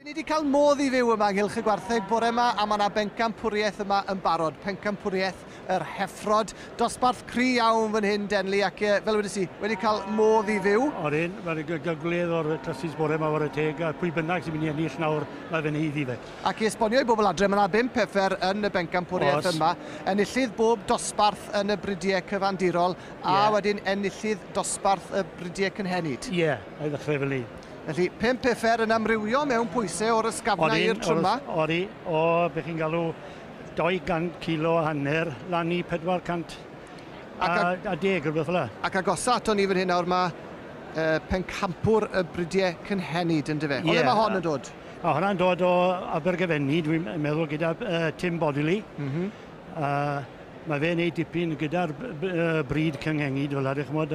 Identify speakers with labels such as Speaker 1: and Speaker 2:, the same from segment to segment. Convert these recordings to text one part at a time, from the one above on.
Speaker 1: Ni wedi cael modd i fyw yma ynghylch y gwartheg bore yma a mae yna bencampwriaeth yma yn barod. Pencampwriaeth yr heffrod. Dosbarth cry iawn fan hyn, Denley, ac fel wedes i, wedi cael modd i fyw.
Speaker 2: Odyn, mae'n gael gwledd o'r classes bore yma whare teg, a pwy bynnag sy'n mynd i ennill nawr, mae fe'n haeddu fe.
Speaker 1: Ac i esbonio i bobl adre, mae yna 5 heffer yn y bencampwriaeth yma. Enillydd bob dosbarth yn y bridiau cyfandirol, a wedyn enillydd dosbarth y bridiau cynhenid.
Speaker 2: Ie, yeah, a'i ddechrau fel ni.
Speaker 1: Felly, 5 heffer yn amrywio mewn pwysau o'r ysgafnau i'r tryma.
Speaker 2: Odi, o, be chi'n galw 200 kilo a hanner, lan i 400 a deg, rhywbeth fel 'na.
Speaker 1: Ac agosa ato ni fan hyn nawr, mae pencampwr y bridiau cynhenid, yn dyfe? O le mae hon yn dod?
Speaker 2: A hwnna'n dod o Abergavenny, dwi'n meddwl, gyda Tim Bodley. Mae fe'n neud dipyn gyda'r brid cynhenid fel 'na, ch'mod,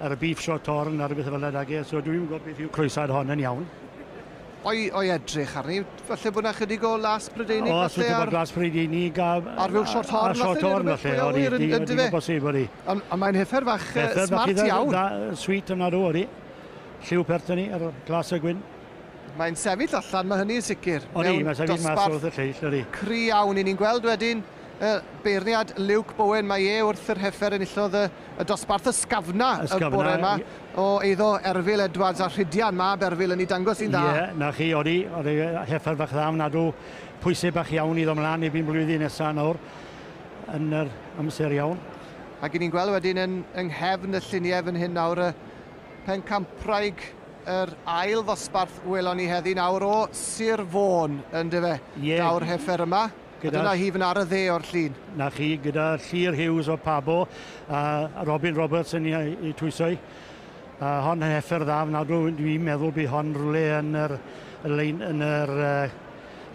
Speaker 2: ar y beef short horn a'r beth fel 'na dag e, so dwi'n gwybod beth yw croesad hon yn iawn.
Speaker 1: O'i edrych arni, falle bod 'na chydig o las Prydeinig
Speaker 2: falle ar... O, bod las Prydeinig a...
Speaker 1: Ar fyw short horn
Speaker 2: falle? Short horn falle, odi, odi, bosib, odi.
Speaker 1: Ond mae'n heffer fach smart iawn.
Speaker 2: Sweet yna nhw, odi. Lliw pert ni, ar glas a gwyn.
Speaker 1: Mae'n sefyll allan, mae hynny'n sicr.
Speaker 2: Odi, mae'n sefyll mas wrth y lleill, odi.
Speaker 1: Cry iawn, i ni'n gweld wedyn beirniad Luke Bowen, mae e wrth yr heffer enillodd y dosbarth ysgafna y bore yma o eiddo Erfyl Edwards a Rhydian, mab Erfyl yn ei dangos i'n dda.
Speaker 2: Ie, na chi, odi, heffer fach dda, nadw pwysau bach iawn iddo mlaen erbyn blwyddyn nesaf nawr, yn yr amser iawn.
Speaker 1: Ac i ni'n gweld wedyn yng nghefn y lluniau fan hyn nawr, y pencampwraig yr ail ddosbarth welon ni heddi nawr o Sir Fôn, yn dyfe, daw'r heffer yma. Dyna hi fan ar y dde o'r llun.
Speaker 2: Na chi, gyda Llyr Hughes o Pabo a Robin Roberts yn ei twyso. A hon yn heffer dda, nawr dwi'n meddwl bydd hon rhywle yn yr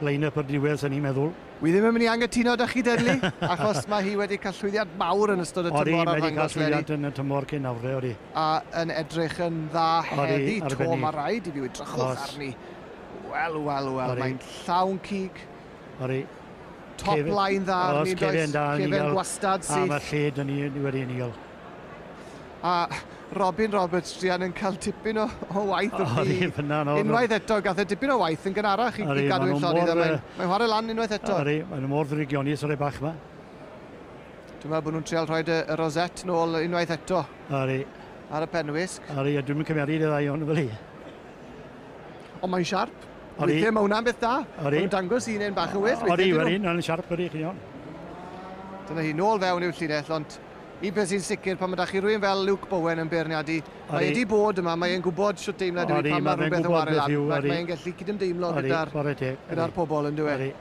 Speaker 2: line-up o'r diwedd, sy'n ni'n meddwl.
Speaker 1: Wi ddim yn mynd i angytuno da chi, Denley, achos mae hi wedi cael llwyddiant mawr yn ystod y tymor
Speaker 2: ar ddangos. Odi, mae wedi cael llwyddiant yn y tymor cyn nawr, odi.
Speaker 1: A yn edrych yn dda heddi, to, mae rhaid i fi edrychwch arni. Wel, wel, wel, mae'n llawn cig.
Speaker 2: Odi.
Speaker 1: Top line dda arni, does? Cefen gwastad syth.
Speaker 2: A mae lled yn ni wedi ennill.
Speaker 1: A Robin Roberts, druan, yn cael tipyn o waith wrth i. Unwaith eto, gath e dipyn o waith yn gynharach i gadw i'n llonydd. Mae'n chwarae lan unwaith eto.
Speaker 2: Odi, maen nhw mor ddrygionus o'r bach yma.
Speaker 1: Dwi'n meddwl bod nhw'n trial rhoi y rosette nôl unwaith eto.
Speaker 2: Odi.
Speaker 1: Ar y penwisg.
Speaker 2: Odi, a dwi'n mynd cymeru y ddau o'n fel i.
Speaker 1: Ond mae'n siarp. Weithiau mae hwnna'n beth da. Mae'n dangos un bach yn well.
Speaker 2: Odi, wedi, mae'n siarp wedi, chi'n iawn.
Speaker 1: Dyna hi, nôl fewn i'w llinell, ond un peth sy'n sicr, pan mae da chi rhywun fel Luke Bowen yn beirniadu, mae wedi bod yma, mae'n gwybod sut deimlad yw pan mae rhywbeth yn ware lan. Mae'n gallu cydymdeimlo gyda'r pobl yn dywe.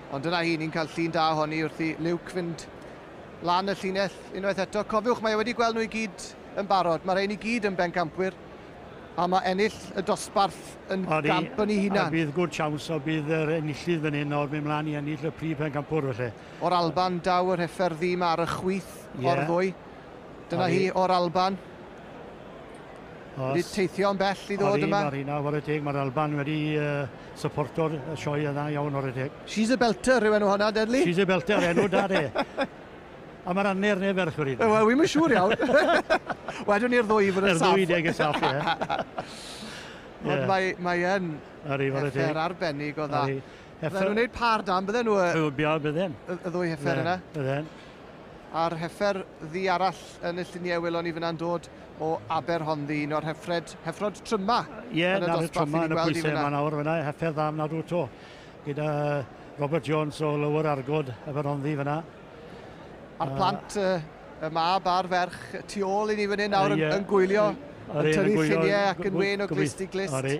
Speaker 1: Ond dyna hi, ni'n cael llun da ohoni wrth i Luke fynd lan y llinell unwaith eto. Cofiwch, mae wedi gweld nhw i gyd yn barod. Mae rhain i gyd yn bencampwyr. A mae ennill y dosbarth yn gamp yn ei hunan.
Speaker 2: A bydd good chance o bydd yr enillydd fan hyn nawr mynd mlaen i ennill y prif pencampwr felly.
Speaker 1: O'r Alban daw yr heffer ddu ma ar y chwith o'r ddwy. Dyna hi o'r Alban. Wedi teithio'n bell i ddod yma.
Speaker 2: Odi, mae'r teg, mae'r Alban wedi supporto'r sioe yna iawn o'r teg.
Speaker 1: She's a belter yw enw honna, Denley.
Speaker 2: She's a belter, enw da de. A mae'r anner neu ferch wedi.
Speaker 1: Wel, wi'n siŵr iawn. Wedwn ni'r ddwy fod yn saff.
Speaker 2: Yr ddwy deg y saff, ie.
Speaker 1: Ond mae yn heffer arbennig o dda. Bydden nhw'n gwneud par dan, bydden nhw
Speaker 2: bydden.
Speaker 1: Y ddwy heffer yna.
Speaker 2: Bydden.
Speaker 1: A'r heffer ddu arall yn y lluniau welon ni fyna'n dod o Aberhonddu, un o'r heffrod tryma.
Speaker 2: Ie, na'r tryma yn y pwysau yma nawr fyna, heffer dda nawr to. Gyda Robert Jones o Lower Argod, Aberhonddu fyna.
Speaker 1: A'r plant, y mab a'r ferch tu ôl i ni fan hyn nawr yn gwylio, yn tynnu lluniau ac yn wên o glust i glust.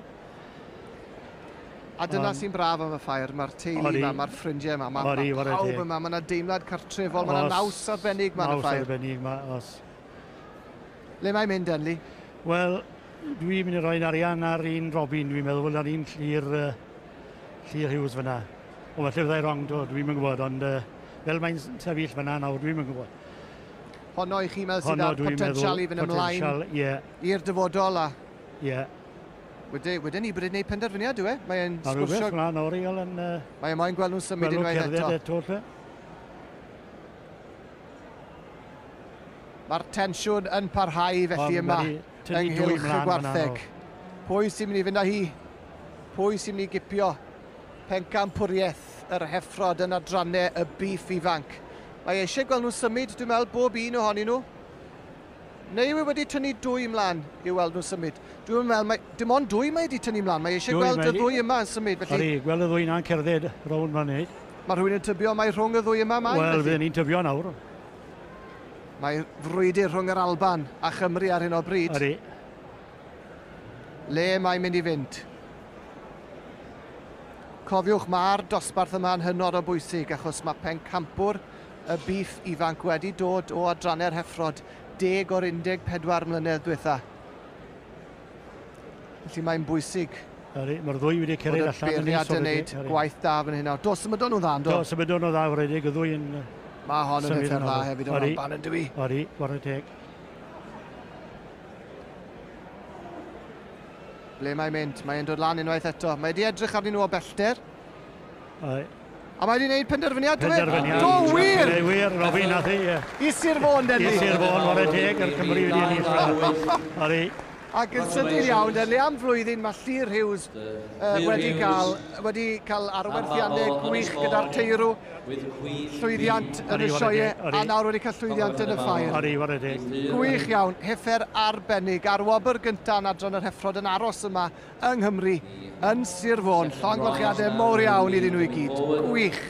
Speaker 1: A dyna sy'n braf am y ffair, mae'r teulu yma, mae'r ffrindiau yma, mae pawb yma, mae yna deimlad cartrefol, mae yna naws arbennig yma yn y ffair.
Speaker 2: Naws arbennig yma, os.
Speaker 1: Le mae'n mynd, Denley?
Speaker 2: Wel, dwi'n mynd i roi'n arian ar un Robin, dwi'n meddwl, ar un Llyr Hughes fyna. O, falle fyddai wrong, dwi'n mynd gwybod, ond fel mae'n sefyll fyna nawr, dwi'n mynd gwybod.
Speaker 1: Honno i chi meddwl sydd â'r potensial i fynd ymlaen i'r dyfodol a...
Speaker 2: Ie.
Speaker 1: Wedyn ni bod e'n gwneud penderfyniad, yw e? Mae'n sgwrsio...
Speaker 2: Rhywbeth mlaen nawr i yn...
Speaker 1: Mae e moyn gweld nhw'n symud unwaith eto. Mae'r tensiwn yn parhau felly yma ynghylch y gwartheg. Pwy sy'n mynd i fynd â hi? Pwy sy'n mynd i gipio pencampwriaeth yr heffrod yn adrannau y bîff ifanc? Mae eisiau gweld nhw'n symud, dwi'n meddwl, bob un ohonyn nhw. Neu yw e wedi tynnu dwy ymlaen i weld nhw'n symud? Dwi'n meddwl, mae, dim ond dwy mae wedi tynnu ymlaen. Mae eisiau gweld y ddwy yma yn symud.
Speaker 2: Felly... Ydy, gweld y ddwy yna'n cerdded rownd ma'n neud.
Speaker 1: Mae rhywun yn tybio mai rhwng y ddwy yma mae?
Speaker 2: Wel, fydden ni'n tybio nawr.
Speaker 1: Mae frwydr rhwng yr Alban a Chymru ar hyn o bryd.
Speaker 2: Ydy.
Speaker 1: Le mae'n mynd i fynd? Cofiwch, mae'r dosbarth yma'n hynod o bwysig achos mae pencampwr y bîff ifanc wedi dod o adrannau'r heffrod 10 o'r 14 mlynedd diwetha. Felly mae'n bwysig.
Speaker 2: Mae'r ddwy wedi cyrraedd allan
Speaker 1: yn neis. Yn neud gwaith da fan hyn nawr. Do, symudon nhw'n dda, do?
Speaker 2: Do, symudon nhw'n dda, wredig, y ddwy yn...
Speaker 1: Mae hon yn heffer dda hefyd o'r Alban yn dwi.
Speaker 2: Odi, whare teg.
Speaker 1: Ble mae'n mynd? Mae'n dod lan unwaith eto. Mae wedi edrych arnyn nhw o bellter. A mae wedi gwneud penderfyniad, dwi?
Speaker 2: Penderfyniad.
Speaker 1: Do, wir!
Speaker 2: Do, wir, Robin, nath i.
Speaker 1: I Sir Fôn, Denley.
Speaker 2: I Sir Fôn, whare teg, yr Cymru wedi ennill. Odi.
Speaker 1: Ac yn sydyn iawn, Denley, am flwyddyn mae Llyr Hughes wedi cael arwerthiannau gwych gyda'r teirw, llwyddiant yn y sioe, a nawr wedi cael llwyddiant yn y ffair.
Speaker 2: Odi, whare teg.
Speaker 1: Gwych iawn, heffer arbennig, a'r wobr gyntaf yn adran yr heffrod yn aros yma yng Nghymru, yn Sir Fôn. Llongyfarchiadau mawr iawn iddyn nhw i gyd. Gwych.